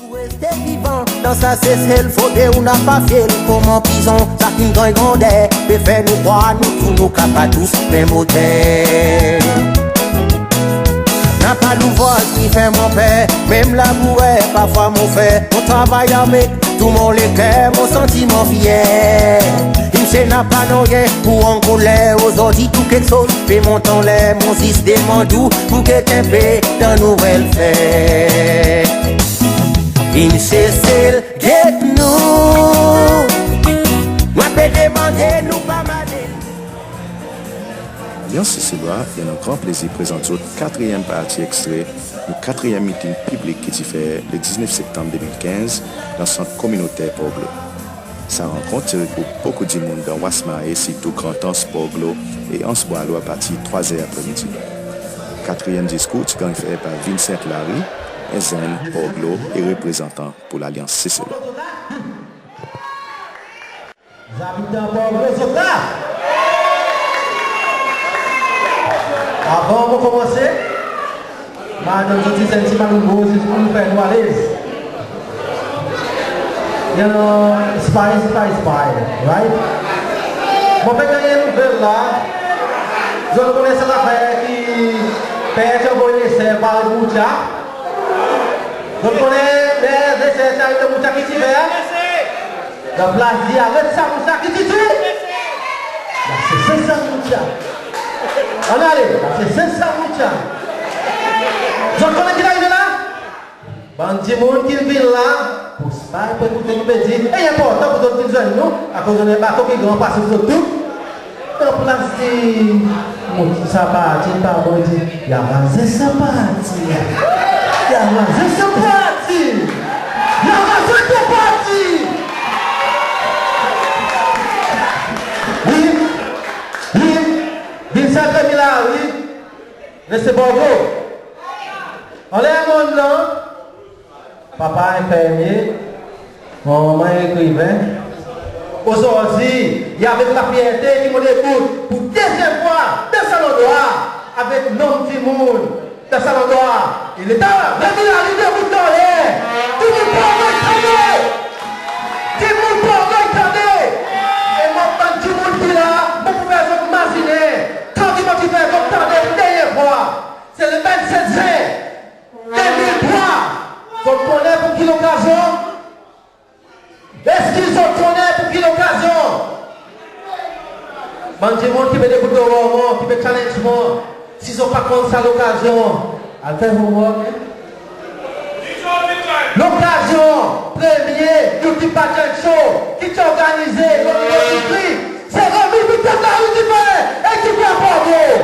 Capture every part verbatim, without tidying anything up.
Reste vivan dan sa Sesel, fodre ou napa fyel konman prizon. Sa ki'n ganny grander pe fer nou krwar nou tou nou kapab tous menm oter. Napa louvraz ki fer mon per, menm labourer parfwa mon fer. Mon travay avek tou mon leker, mon santi mon fyer. Msye napa nanryen pour ankoler, ozordi tou keksoz pe mont anler. Mon zis demann ou pour get en pe dan nou welfer. Vin Sesel get nou. Mwan pe demande nou pa male. Alyans Seselwa i annan gran plezir prezant zot katriyenm parti ekstre nou katriyenm miting piblik ki ti fer le diznef Septanm de mil kenz dan sant kominoter Port Glaud. Sa rankont ti regroup bokou dimoun dan West Mahé, sirtou Grand Anse, Port Glaud e Anse Boileau apartir trwa zer apre midi. Katriyenm diskour ti ganny fer par Vincent Larue, en zenn Port Glaud e reprezantan pour Lalyans Seselwa. Zabitan Port Glaud, zot la? Avan mon konmanse, mon a donn zot zis en pti maloumo zis pour nou fer nou alez. You know, spy, spy, spy, right? Mon pe ganny en nouvel la. Zot konnen sa lafer ki per ti anvoy leser par Boutya? Zot konnen ler leser ti ariv dan Boutya ki ti fer? Dan plas dir aret sa Boutya, ki ti dir? Lasesez sa Boutya. Ann ale, lasesez sa Boutya. Zot konnen ki arive la? Bann dimoun ki'n vin la pour spy, pour ekoute nou pe dir, e i enportan pour zot vin zwenn nou, akoz nou annan en bato ki gran pase zot tou. An plas dir, mon sa parti pa bon, dir, i a raze sa parti. I a raze sa parti. I a raze sa parti. Wi, wi, vin sa Tremila, wi. Reste Port Glaud. Anler monn la, papa enfermye, manman ekriven. Ozordi, i avek lafyerte ki mon debout pour dezyenm fwa dan sa landrwa, avek nonm dimoun dan sa landrwa. E Leta, Tremila, li debout anler. Dimoun Port Glaud tande. Dimoun Port Glaud tande. E mon bann dimoun ki la, mon pou fer zot mazinen kan ki mon ti fer zot tande pour dernyen fwa. Se le vennset zen de mil trwa. Zot konnen pour ki lokazyon? Eski zot konnen pour ki lokazyon? Bann dimoun ki pe debout deor mwan, ki pe challenge mwan, si zot pa konn sa lokazyon, al fer homework, en. Lokazyon premye Youth Pageant Show ki ti organize lo nivo distrik, se Remy Victor Larue ti fer, e ti fer Port Glaud.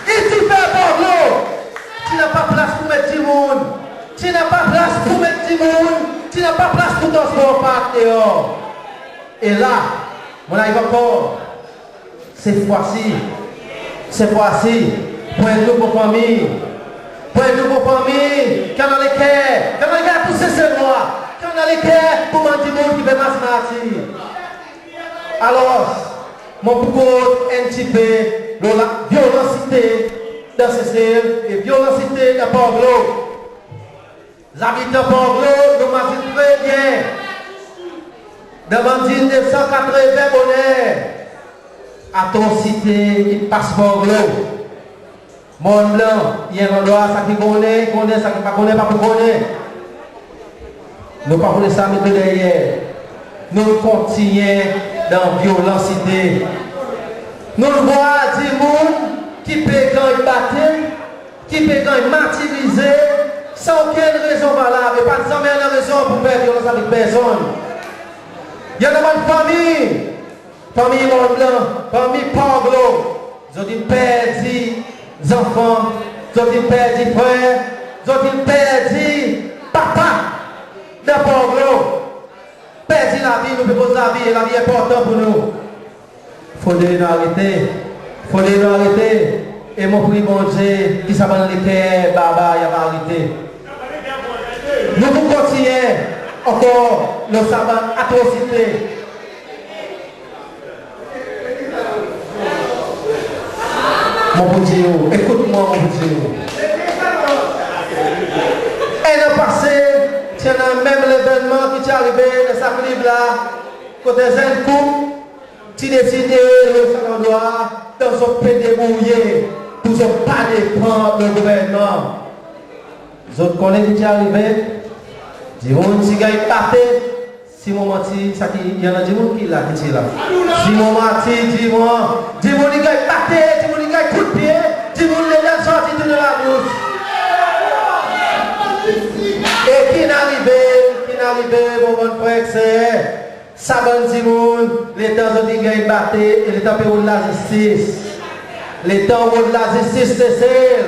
I ti fer Port Glaud. Ti napa plas pour met dimoun. Ti napa plas pour met dimoun. Ti napa plas pour transpor park deor. E la, mon ariv ankor. Se fwa si, se fwa si, pour en nouvo fanmir. Pour en nouvo fanmir ki annan leker, ki annan leker pour Seselwa, ki annan leker pour bann dimoun ki pe mars martir. Alors, mon pou rod en pti pe lo lavyolansite dan Sesel e vyolansite dan Port Glaud. Zabitan Port Glaud, nou mazin tre byen. Dan bann ane nef san katreven boner, atrosite in pas Port Glaud. Morn Blan, i en landrwa, sa ki konnen, konnen, sa ki pa konnen, pa pou konnen. Nou pa pou les sa met nou deryer. Nou kontinyen dan vyolansite. Nou vwar dimoun ki pe ganny bate, ki pe ganny martirize san okenn rezon valab, e pa zanmen annan rezon pour fer vyolans avek personn. I annan bann fanmir, fanmir Morn Blan, fanmir Port Glaud, zot in perdi zanfan, zot in perdi frer, zot in perdi papa dan Port Glaud. Perdi lavi, nou pe koz lavi, e lavi enportan pour nou. Fodre nou arete, fodre nou arete, e mon priye Bondye ki sa bann leker barbar i ava arete. Nou pou kontinyen ankor lo sa bann atrosite. Mon pou dir ou, ekout mwan, mon pou dir ou. En an pase, ti annan menm levennman ki ti arive dan sa klib la, kot zenn koup ti deside lo sa landrwa, dan zot pe debourye pour zot pa depan lo gouvernman. Zot konnen ki ti arive? Dimoun ti ganny bate. Si mon manti, sa ki, i annan dimoun ki la, ki ti la. Si mon manti, dir mwan, dimoun i ganny bate, dimoun i ganny koudpye, dimoun ledan sorti tou dan labous. E ki'n arive, ki'n arive, mon bann frer ek ser, sa bann dimoun, letan zot in ganny bate, e letan pe rod lazistis. Letan rod lazistis Sesel,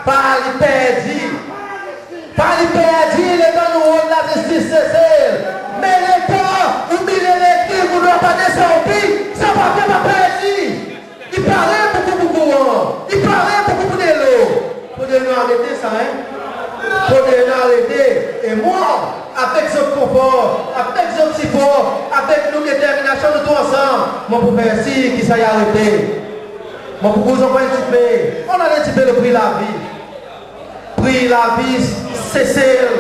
pa li perdi. Pa li perdi letan nou rod lazistis Sesel. Me letan ou mile lekri, ou dwa pa desann ou pye, sa pa fer pa perdi. I parey bokou pour kouran, i parey bokou pour delo. Fodre nou arete sa, en? Fodre nou arete. E mwan, avek zot konfor, avek zot sipor, avek nou determinasyon, nou tou ansanm, mon pou fer sir ki sa i arete. Mon pou bouz ankor en pti pe. Annou al en pti pe lo pri lavi. Pri lavi Sesel,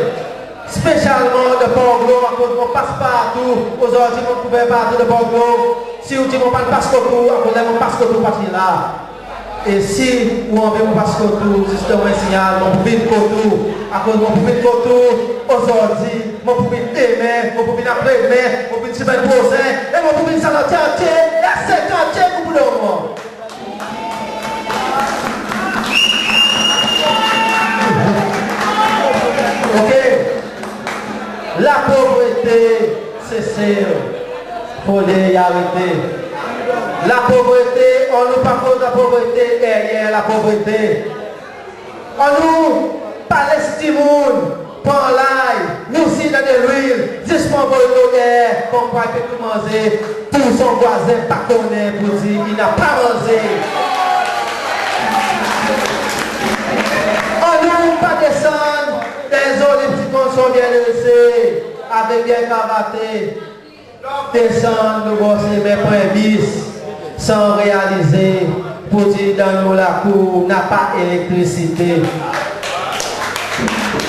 spesyalman dan Port Glaud, akoz mon pas partou, ozordi mon kouver partou dan Port Glaud. Si ou dir mon pa'n pas kot ou, akoz ler mon pas kot ou, ou pa ti la. E si ou anvi mon pas kot ou, zis donn mwan en sinyal, mon pou vin kot ou, akoz mon pou vin kot ou ozordi, mon pou vin demen, mon pou vin apre demen, mon pou vin semenn prosenn, e mon pou vin sa lanter antye, e a Setan antye ki pou donn mwan. Oke. Lapovrete Sesel, fodre i arete. Lapovrete, annou pa koz lapovrete deryer lapovrete. Annou pa les dimoun pran lay, nou si dan delwil, zis pou anvoy loder, konmkwa i pe tou manze, pour son vwazen pa konnen pour dir i napa manze. Annou pa desann dan en zoli pti kondisyon byen drese, avek byen kravate, desann lo bor semen, pran bis, san realize pour dir dan nou lakour napa elektrisite.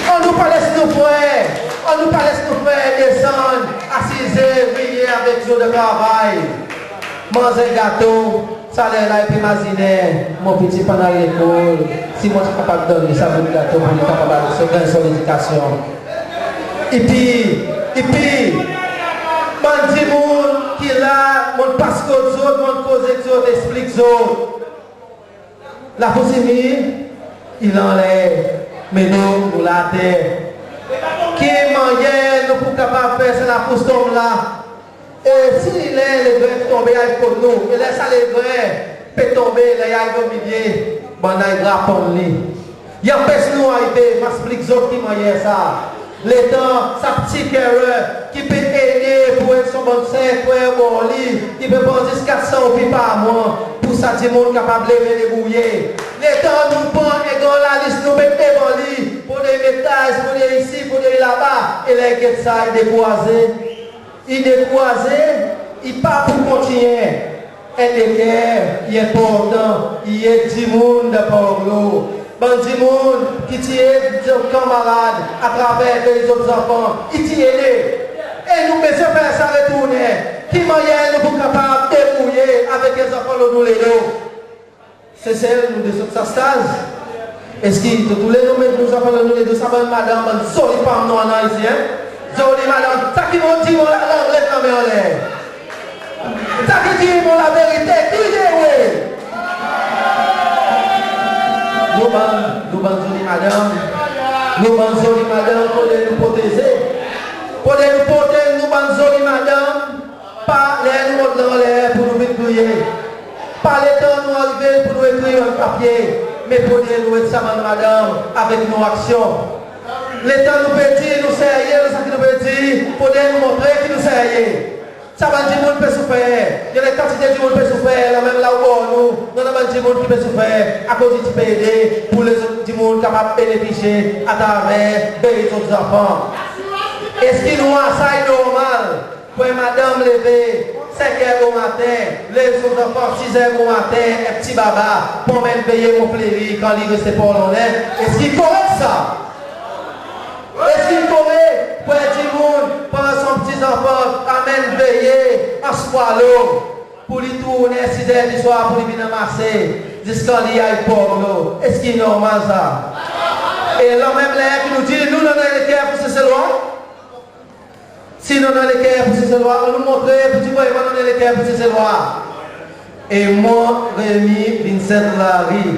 Annou pa les nou frer, annou pa les nou frer desann a siz er, vini avek zot dan travay. Manz en gato, sa ler la i pe mazinen, mon piti, pandan lekol, si mon ti kapab donn li sa bout gato pour li kapab al so, ganny son ledikasyon. Epi, epi, bann dimoun ki la, mon'n pas kot zot, mon'n koz ek zot, eksplik zot. Lapous i mir, i anler, me nou, nou la ater. Ki mannyer nou pou kapab fer sa lapous tonm la? E si ler legren tonbe i ariv kot nou, e ler sa legren pe tonbe, ler i ariv o milye, bannla i graponn li. I anpes nou arive, mon a eksplik zot ki mannyer sa. Letan sa pti carer ki pe ede pour ed son bann ser frer bor li, ki pe pran zis kat san roupi par mwan, pour sa dimoun kapab leve debourye. Letan nou pran en gran lalis nou met devan li, pour dir i met taz, pour dir isi, pour dir laba, e ler i get sa, i dekouraze. I dekouraze, i pa pou kontinyen. En leker i enportan, i ed dimoun dan Port Glaud. Bann dimoun ki ti ed zot kanmarad atraver vey zot zanfan, i ti ede. E nou bezwen fer sa retournen. Ki mannyer nou pou kapab debourye avek en zanfan lo nou ledo? Sesel, nou de sot sa staz. Eski tou, tou le nou met nou zanfan lo nou ledo, sa bann madanm, bann zoli fanm nou annan isi, en? Zoli madanm, sa ki dir mon laverite, ki de wi? Nou bann, nou bann zoli madanm, nou bann zoli madanm, fodre nou proteze. Fodre nou protez nou bann zoli madanm. Pa ler nou mont anler pour nou vin kriye. Pa letan nou arive pour nou ekrir lo papye, me fodre nou ed sa bann madanm avek nou aksyon. Letan nou pe dir nou serye lo sa ki nou pe dir, fodre nou montre ki nou serye. Sa bann dimoun pe soufer, i annan kantite dimoun pe soufer, la menm la obor nou, nou annan bann dimoun ki pe soufer, akoz i ti pe ede pour lezot dimoun kapab benefisye atraver vey zot zanfan. Eski nou war sa i normal? Pou en madanm leve senk er bomaten, lev son zanfan sis er bomaten, en pti baba, pou anmenn veye Mont Fleuri kan li reste Port Launay, eski korek sa? Eski korek? Port Glaud pour li tournen sizè diswar pour li vin anmase ziska li al Port Glaud. Eski normal sa? E lanmenm ler ki nou dir nou, nou annan leker pour Seselwa? Si nou annan leker pour Seselwa, annou montre pour dir vreman nou annan leker pour Seselwa. E mwan, Remy Vincent Larue,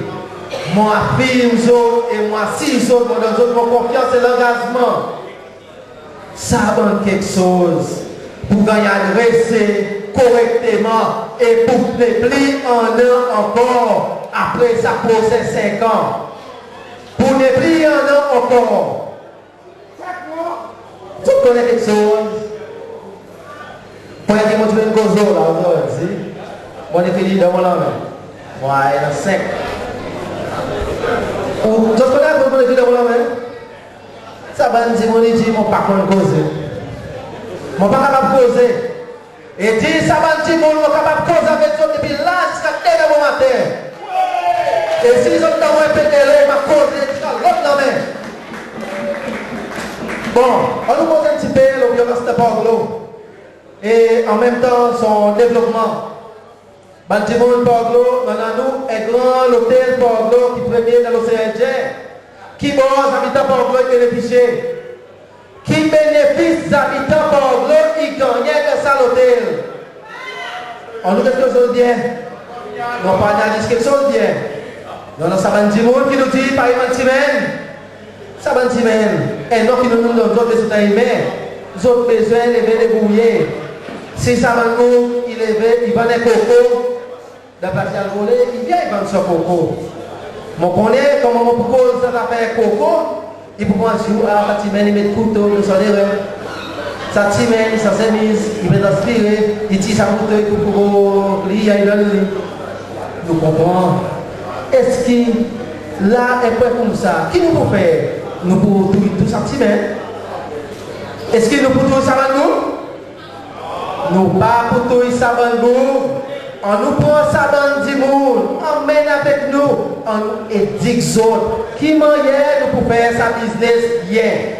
mon afirm zot e mon asir zot, mon donn zot mon konfyans e langazman, sa bann keksoz pou ganny adrese korekteman e pou nepli annan ankor apre sa proses senk an. Pou nepli annan ankor. Zot konnen keksoz? Konbyen ki mon ti pe koz lo la ozordi? Mon ekri li dan mon lanmen. Mwan, i annan senk. Ou, zot konnen akoz mon ekri dan mon lanmen? Sa bann dimoun i dir mon pa konn koze. Mon pa kapab koze. E dir sa bann dimoun mon kapab koz avek zot depi la ziska demen bomaten. E si zot annan en pe dele, mon a koze ziska lot lanmen. Bon, annou koz en pti pe lo byomans Port Glaud. E anmenmtan son devlopman. Bann dimoun Port Glaud, nou annan nou en gran lotel Port Glaud ki premye dan Losean Endyen. Ki bor zabitan Port Glaud i benefisye? Ki benefis zabitan Port Glaud i gannyen dan sa lotel? Annou get keksoz byen. Nou pa analiz keksoz byen. Nou annan sa bann dimoun ki nou dir parey bann simenn. Sa bann simenn, en non ki nou, nou donn zot, me zot en imen. Zot bezwen leve debourye. Si sa bann boug i leve, i vann en koko, dan plas i al vole, i vin i vann son koko. Mon konnen konman mon pou koz sa zafer koko, i pou pran zour, a, sa simenn i met kouto dan son leren. Sa simenn, sa semiz, i pe transpire, i tir sa kouto, i koup koko, li, i donn li. Nou konpran. Eski la en pwen koumsa, ki nou pou fer? Nou pou touy tou sa simenn? Eski nou pou touy sa bann boug? Nou pa pou touy sa bann boug. Annou pran sa bann dimoun, anmenn avek nou, annou edik zot ki mannyer nou pou fer sa biznes byen.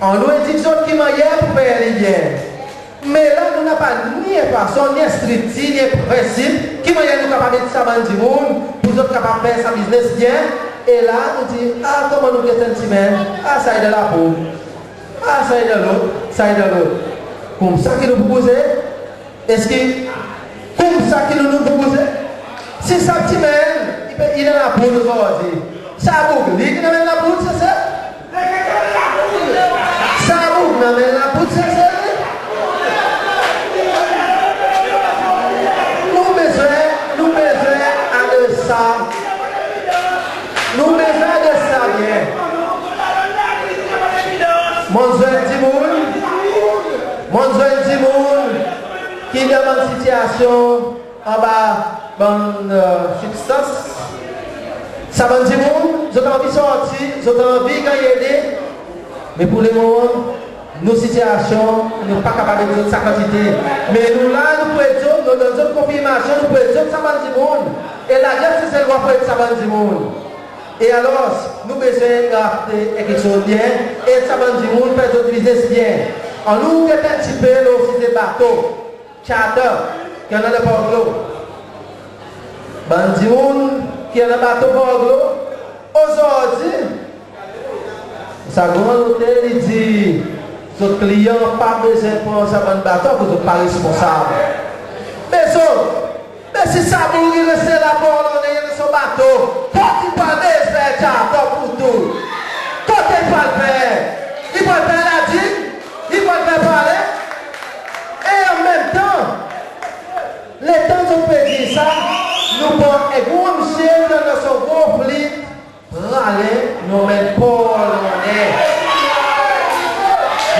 Annou edik zot ki mannyer pou fer li byen. Me la nou napa ni en fason, ni en striktir, ni en prensip ki mannyer nou kapab ed sa bann dimoun pour zot kapab fer sa biznes byen. E la nou dir, a, konman nou get en simenn, a, sa i dan lapoud. A, sa i dan lot, sa i dan lot. Koumsa ki nou pou bouze? Eski koumsa ki nou, nou pou bouze? Si sa simenn i pe, i dan lapoud ozordi, sa boug li ki'n anmenn lapoud, se sa? Sa boug in anmenn lapoud, se sa? Nou bezwen, nou bezwen adres sa. Nou bezwen adres sa byen. Mon'n zwenn dimoun, mon'n zwenn dimoun ki dan bann sitiasyon anba bann, e, sibstans. Sa bann dimoun, zot anvi sorti, zot anvi ganny ede. Me pour lemoman, nou sitiasyon, nou pa kapab ed zot sa kantite. Me nou la, nou pou ed zot, nou donn zot konfirmasyon, nou pou ed zot sa bann dimoun. E lalyans Seselwa pou ed sa bann dimoun. E alors, nou bezwen grafte en keksoz byen, ed sa bann dimoun fer zot biznes byen. Annou get en pti pe lo size bato, charter, ki annan dan Port Glaud. Bann dimoun ki annan bato Port Glaud, ozordi, sa gran lotel i dir zot kliyan pa bezwen pran sa bann bato akoz zot pa responsab. Me zot, me si sa boug i reste la pour lontan, i annan son bato, kot i pou al bezwen charter pour touy? Kote i pou al fer? I pou al fer La Digue? I pou al fer Praslin? E anmenmtan, letan zot pe dir sa, nou pran en gro msye ki annan son gro flit, Praslin, nou anmenn Port Launay.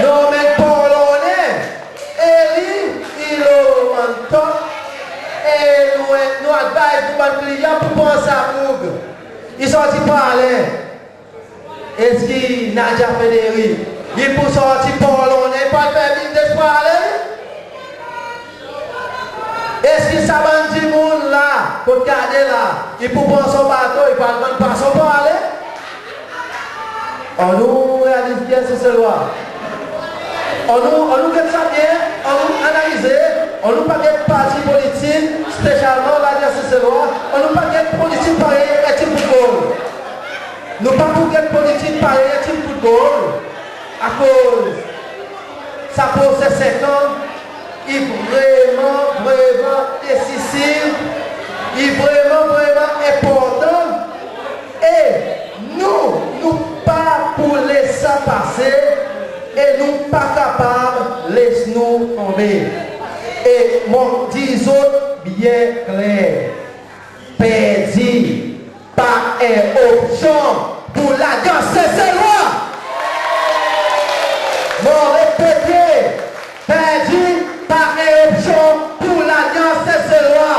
Nou anmenn Port Launay. E li, i lo antap. E nou, nou advise nou bann kliyan pour pran sa boug. I sorti Praslin. Eski Nadia Federic i pou sorti Port Launay, i pou al fer biznes Praslin? Eski sa bann dimoun la, kot gade la, i pou pran son bato, i pou al vann pwason Praslin? Annou realize byen, Seselwa. Annou, annou get sa byen, annou analize. Annou pa get parti politik, spesyalman Lalyans Seselwa, annou pa get politik parey en tim foutbol. Nou pa pou get politik parey en tim foutbol, akoz sa prose senk an i vreman, vreman desisif, i vreman, vreman enportan. E nou, nou pa pou les sa pase, e nou pa kapab les nou tonbe. E mon dir zot byen kler, perdi pa en opsyon pour Lalyans Seselwa. Mon repete, perdi pa en opsyon pour Lalyans Seselwa.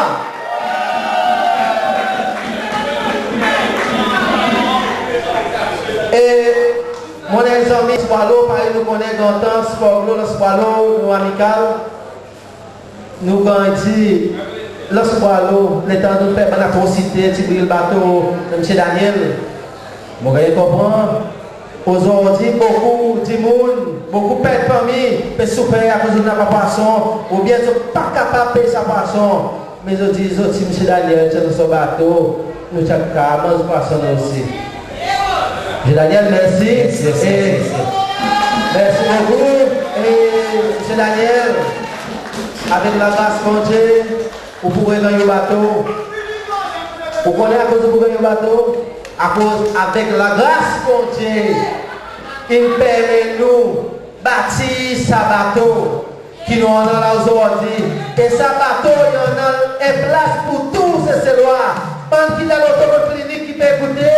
E mon en zanmi Lans Bwalo, parey nou konnen, Grand Anse, Fò Glo, Lans Bwalo, nou amikal. Nou ganny dir Lans Bwalo, letan nou fer bann atrosite, ti bril bato Msye Daniel. Mon ganny konpran, ozordi bokou dimoun, bokou pep fanmir pe soufer akoz zot napa pwason, oubyen zot pa kapab pey sa pwason. Me zot dir zot, si Msye Daniel ti annan son bato, nou ti a kapab manz pwason nou osi. Msye Daniel, mersi. Mersi, mersi, mersi. Mersi bokou. E Msye Daniel, avek lagras Bondye, ou pou reganny ou bato. Ou konnen akoz ou pou ganny ou bato? Akoz avek lagras Bondye, in permet nou batir sa bato ki nou annan la ozordi. E sa bato i annan en plas pour tou Seselwa. Bann ki dan loto klinik ki pe ekoute,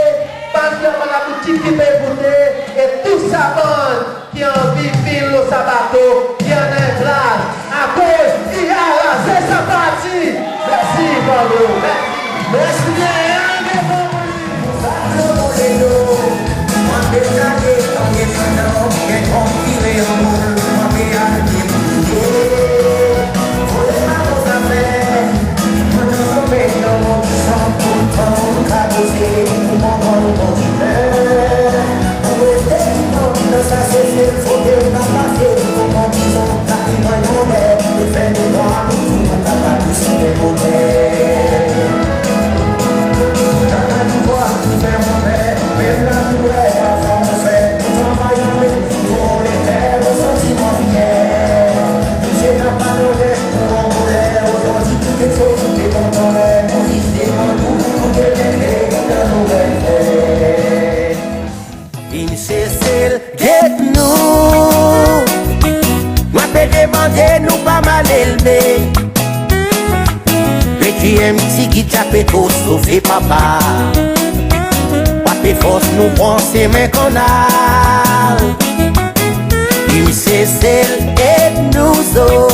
bann ki anba laboutik ki pe ekoute, e tou sa bann ki anvi vin lo sa bato, i annan en plas. Akoz i arase sa parti. Mersi, Pablo. Mersi. Mersi byen, devan. Vin Sesel get nou. Mwan pe demande nou pa mal elve. P T M ti git ape tro sofe papa. Wa pe fors nou pran semen kannal. Vin Sesel get nou zot.